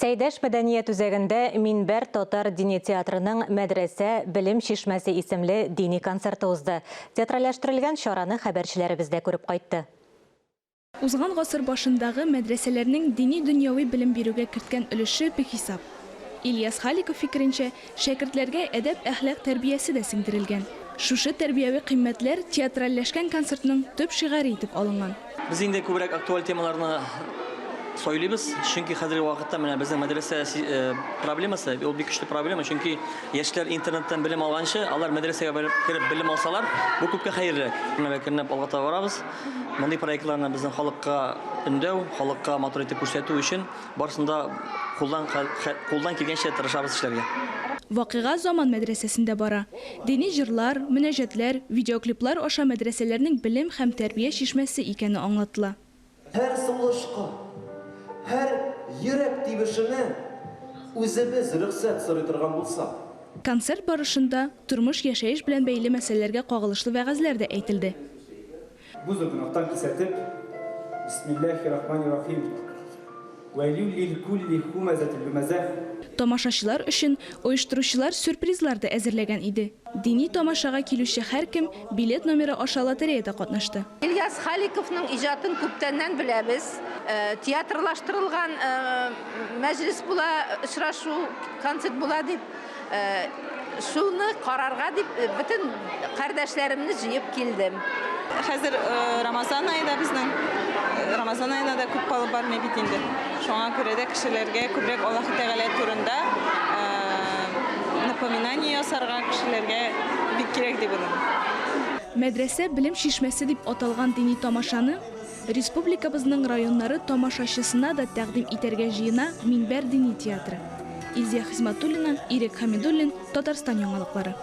Сәйдәш мәдәният үзәгендә Минбәр татар дини театрының Мәдрәсә, белем чишмәсе исемле дини концерты узды. Театральләштерелгән чараны хәбәрчеләребез дә күреп кайтты. Узган гасыр башындагы мәдрәсәләрнең дини-дөньяви белем бирүгә керткән өлеше бихисап. Ильяс Халиков фикеренчә, шәкертләргә әдәп-әхлак тәрбиясе дә сеңдерелгән. Шушы тәрбияви кыйммәтләр театральләшкән концертның төп шигаре итеп алынган. Без инде күбрәк актуаль темаларны сайлыйбыз, чөнки хәзерге вакытта менә безнең мәдрәсә э, проблемасы, ул бик көчле проблема, чөнки яшьләр интернеттан белем алганчы, алар мәдрәсәгә барып кереп белем алсалар, бу күпкә хәерлерәк. Менә әкренләп алга таба барабыз. Мондый проектларны безнең халыкка өндәү, халыкка матур итеп күрсәтү өчен Барысын да кулдан кулдан килгәнчә тырышабыз эшләргә. Вакыйга Заман мәдрәсәсендә бара. Дини җырлар, мөнәҗәтләр, видеоклиплар аша мәдрәсәләрнең белем һәм тәрбия чишмәсе икәне аңлатыла. Һәр сулышка, һәр йөрәк тибешенә үзебез рөхсәт сорый торган булсак. Концерт барышында тормыш-яшәеш белән бәйле мәсьәләләргә кагылышлы вәгазьләр дә әйтелде. Бу зур гөнаһтан кисәтеп, Бисмиллаһи-рахмани-рахим, Вәйлүл лил күлли һүмәзәтил лүмәзә. Тамашачылар өчен оештыручылар сюрпризлар да әзерләгән иде. Дини тамашага килүче һәркем билет номеры аша лотереяда катнашты. Ильяс Халиковның иҗатын күптәннән беләбез. Театрлаштырылган мәҗлес була, очрашу, концерт була дип. Шуны карарга дип бөтен кардәшләремне җыеп килдем. Хәзер Рамазан ае да безнең. Рамазан аена да күп калып бармый бит инде. Шуңа күрә дә кешеләргә күбрәк Аллаһы Тәгалә турында напоминание ясарга кешеләргә бик кирәк дип уйлыйм. Мәдрәсә, белем чишмәсе дип аталган дини тамашаны Республикабызның районнары тамашачысына да тәкъдим итәргә җыена Минбәр дини театры. Илзия Хисмәтуллина, Ирек Хәмидуллин, Татарстан яңалыклары.